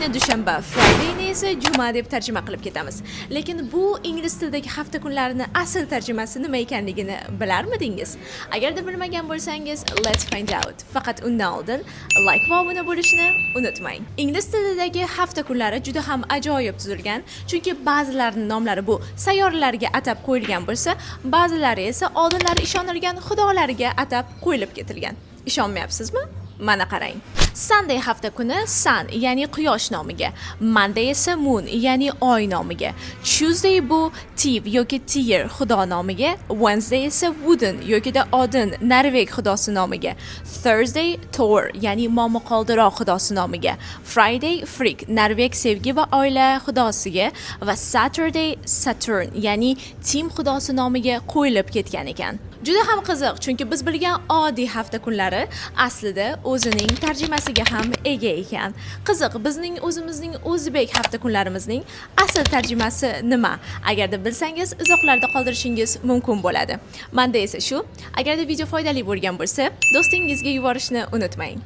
Sundayni dushanba, Fridayni esa juma deb tarjima qilib ketamiz. Lekin bu ingliz tilidagi hafta kunlarini asl tarjimasi nima ekanligini bilarmidingiz? Agarda bilmagan bo'lsangiz, let's find out. Faqat undan oldin like va obuna bo'lishni unutmang. Ingliz tilidagi hafta kunlari juda ham ajoyib tuzilgan, chunki ba'zilarining nomlari bu sayyoralarga atab qo'yilgan bo'lsa, ba'zilari esa oldinlari ishonilgan xudolarga atab qo'yilib ketilgan. Ishonmayapsizmi? Mana qarang. Sunday hafta kuni Sun, ya'ni quyosh nomiga, Monday esa Moon, ya'ni oy nomiga, Tuesday bu Tiv yoki Tyr xudo nomiga, Wednesday esa Woden yokida Odin, Norveg xudosi nomiga, Thursday Thor, ya'ni momaqaldiroq xudosi nomiga, Friday Frigg, Norveg sevgi va oila xudosiga va Saturday Saturn, ya'ni Tim xudosi nomiga qo'yilib ketgan ekan. Juda ham qiziq, chunki biz bilgan oddiy hafta kunlari aslida o'zining tarjimasiga ham ega ekan. Qiziq, bizning o'zimizning o'zbek hafta kunlarimizning asl tarjimasi nima? Agarda bilsangiz, izohlarda qoldirishingiz mumkin bo'ladi. Manda esa shu. Agarda video foydali bo'lgan bo'lsa, do'stingizga yuborishni unutmang.